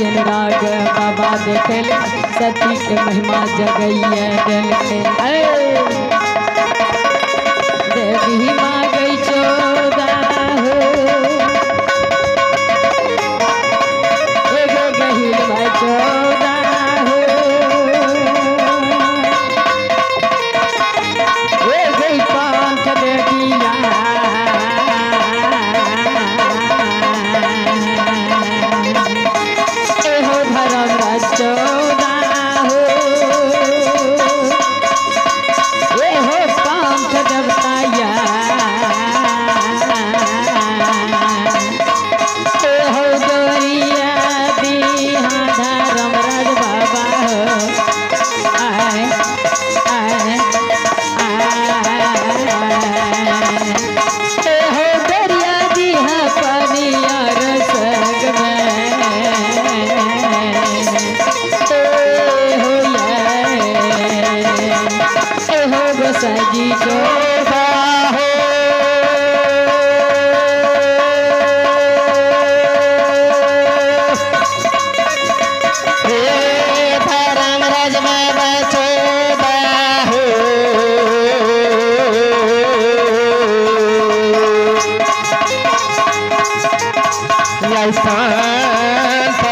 अनुराग बाबा देखल सती के महिमा जगैया देलकै। देवी माँ गई चौदा हो, एगो गहिल भाई चौदा हो, ए गई पंथ देविया। एहो धर्म चौदा हो, एहो पंथ देवताया, एहो गोरिया दीहा धर्मराज बाबा हो। आए आए आए, एहो गोरिया दीहा पनिया रसग में, एहो ये, एहो गोसाई चौदा हो। हे धर्मराज बाबा चौदा हो, जय पंथ।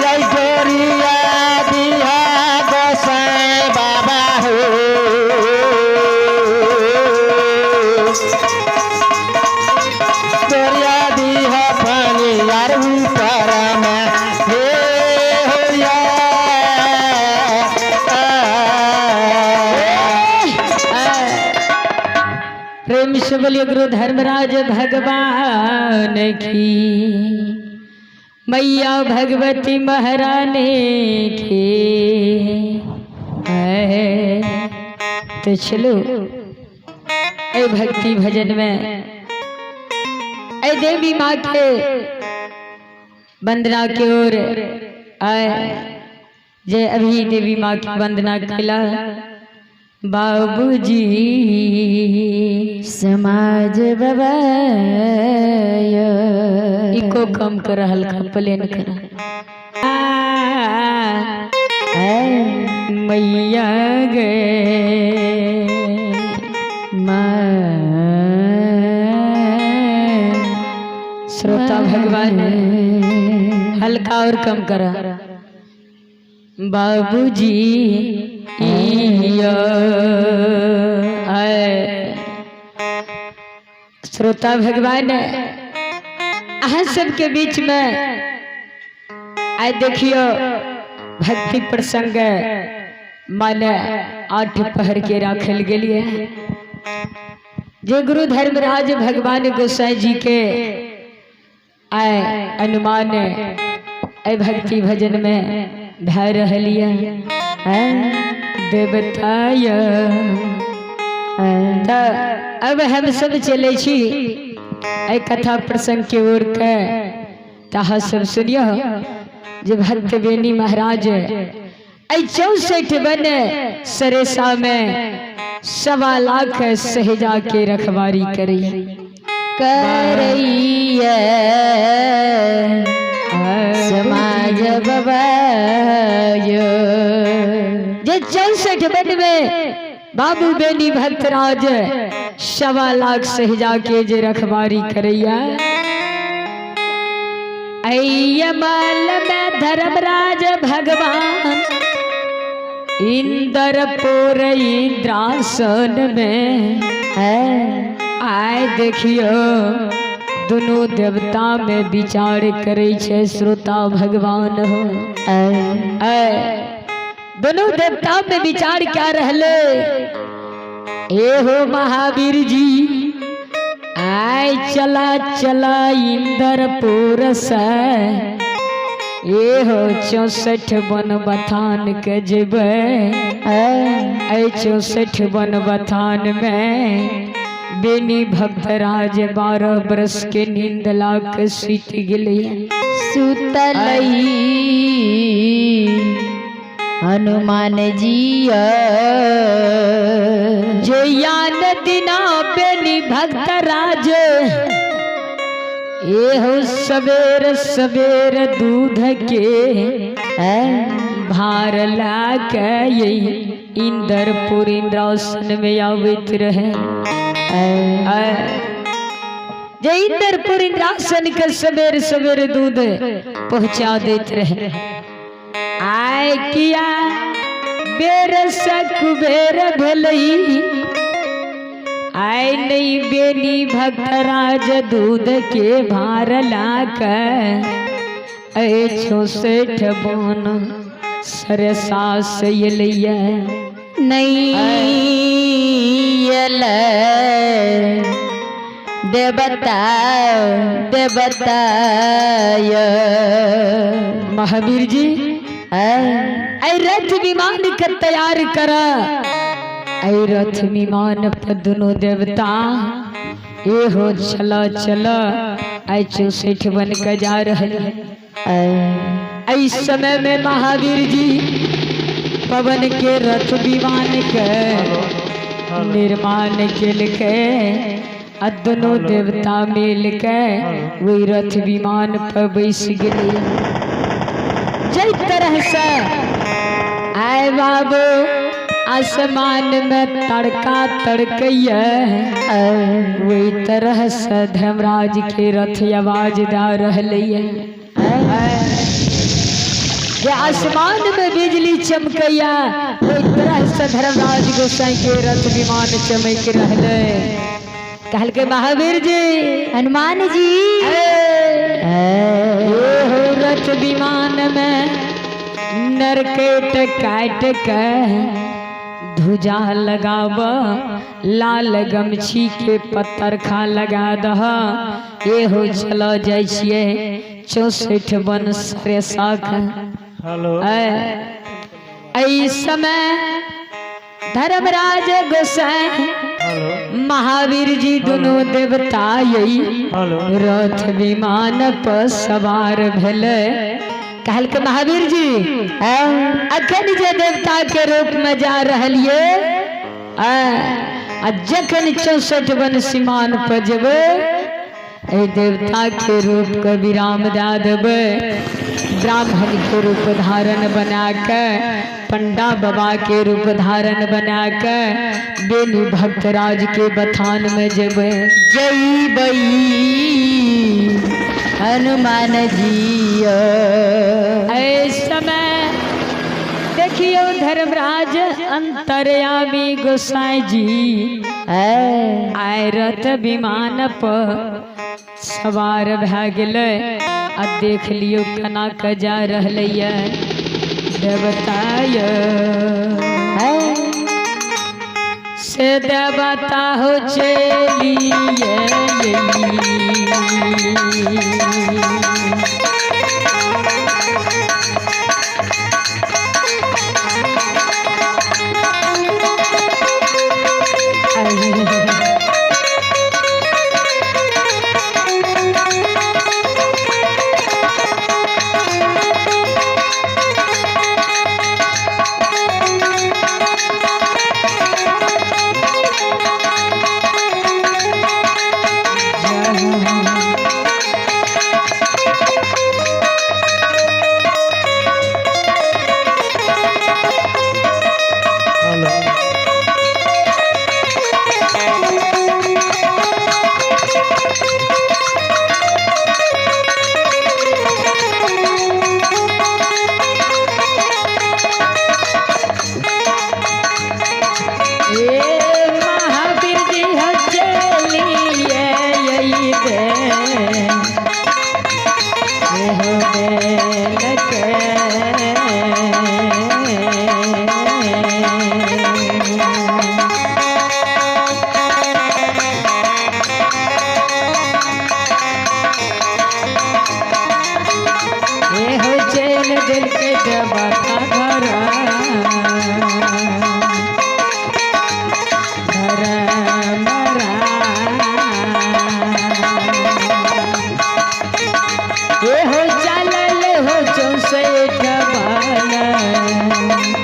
जय गोरिया दिया गोसाई बाबा हो, गोरिया दिया पानी यार ऊपर में हे हो। प्रेम से बोलिए गुरु धर्मराज भगवान की, मैया भगवती महारानी की। तो चलो ए भक्ति भजन में ए देवी माँ के वंदना की ओर आए। जे अभी देवी माँ की वंदना किला बाबूजी समाज बाबा इको कम कर, हल्का प्लेन कर। मैया गे माँ। श्रोता भगवान हल्का और कम करा बाबूजी। आए श्रोता भगवान, अहाँ सबके बीच में आए देखियो भक्ति प्रसंग माने 8 पहर के राखल गेलिए जे गुरु धर्मराज भगवान गोसाई जी के आए अनुमान ए भक्ति भजन में भय रहलिए देवताय। त अब हम सब चले छी ए कथा प्रसंग के ओर के। तहा सब सुनियो जे भक्त बेनी महाराज ए 64 बन सरेसा में 1.25 लाख सहेजा के रखवारी करी करैया समाज बाबा। जे 64 बन में बाबू बेनी भक्तराज 1.25 लाख सहेजा के जे रखवारी करैया। ऐ माल में धर्मराज भगवान इंद्रपुर इंद्रासन में आए देखियो दोनों देवता में विचार करे छे श्रोता भगवान हो। दोनों देवता में विचार क्या रहले? ए हो महावीर जी, आए चला चला इंद्रपुर से, ए हो 64 वन बथान के जेबै। ऐ 64 वन बथान में बेनी भक्तराज 12 बरस के नींद लाग सुति गेलै। सुतलई। हनुमान जी। जे यान दिना बेनी भक्त राज ए हो सवेर सवेर दूध के भार ला के इंदरपुर इंद्रासन में आवित रहे। जे इंदरपुर इंद्रासन के सवेर सवेर दूध पहुंचा देते रहे। आय किया बेर से कुबेर भलई आय नहीं बेनी भक्तराज दूध के भार लाक ऐ 64 बन सरसा से लिया नहीं देवता देवताय। महावीर जी ऐ रथ विमान के तैयार कर। ऐ रथ विमान पर दोनों देवता ए हो चला चला ऐ 64 बन के जा रहे। ऐ समय में महावीर जी पवन के रथ विमान के निर्माण के आ दोनों देवता मिल के वही रथ विमान पर बैस गए। जय तरह से आए बाबू आसमान में तड़का तड़कैया वही तरह से धर्मराज के रथ आवाज दा रहलै। जे आसमान में बिजली चमकैया वही तरह से धर्मराज गोसाई के रथ विमान चमक रहलै। कहलकै महावीर जी हनुमान जी हो रथ विमान में नरकेट काट के धुजा लगाब लाल गमछी के पत्थर खा लगा दह ये हो चलो जाइ छियै 64 वन सरेसाख। हेलो। ऐ समय धर्मराज गोसाई हेलो। महावीर जी दोनों देवता यही हेलो। रथ विमान पर सवार भेले। कहलकै महावीर जी अखन जे देवता के रूप में जा रहलिए आ जखन 64 वन सीमान पर जेबै एहि देवता के रूप के विराम दए देबै। ब्राह्मण के रूप धारण बना के पंडा बाबा के रूप धारण बना के बेनी भक्तराज के बथान में जेबै। जइबै हनुमान जी। ऐ समय देखियो धर्मराज अंतर्यामी गोसाई जी आय रथ विमान पर सवार भए गेलै आ देख लियो केना के जा रहलैया देवता से देवता हो चलिए। हेलो। ए महावीर जी हो चलिए यही दे ए हो बेल के ए हो चल दिल के देवता घर हो चलल हो 64 बन।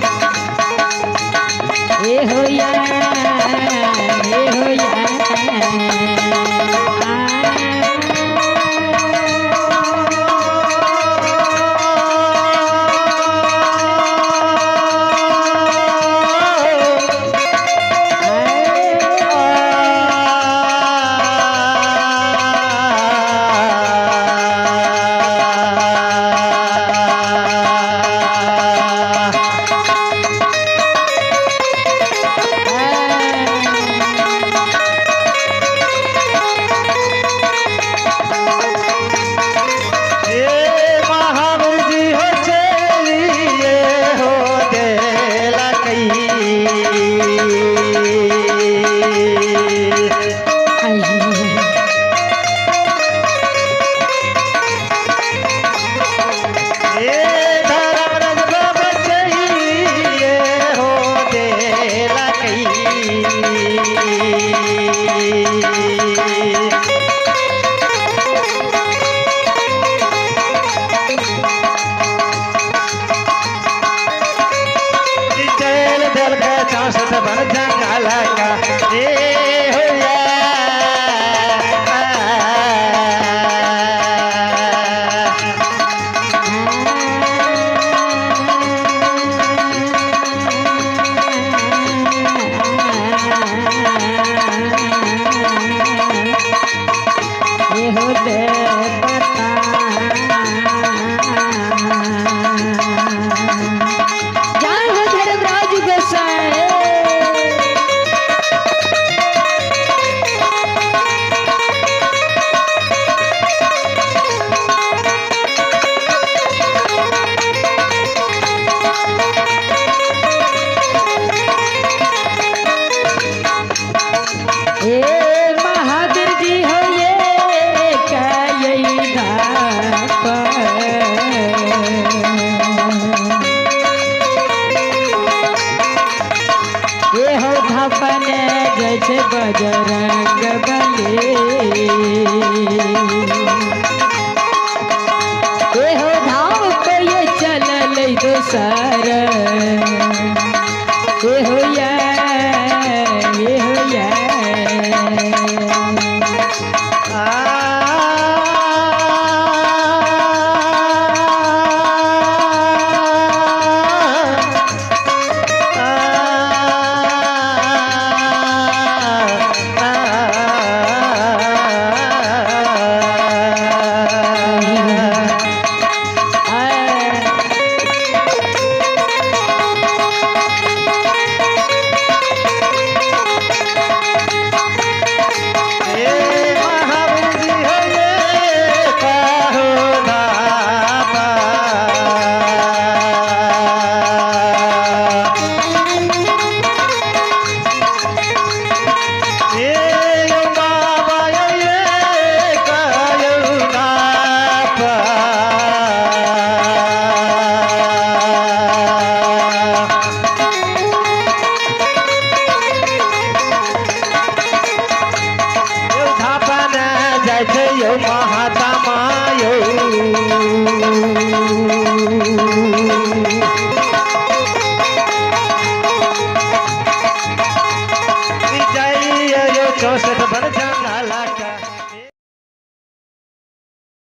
साथ।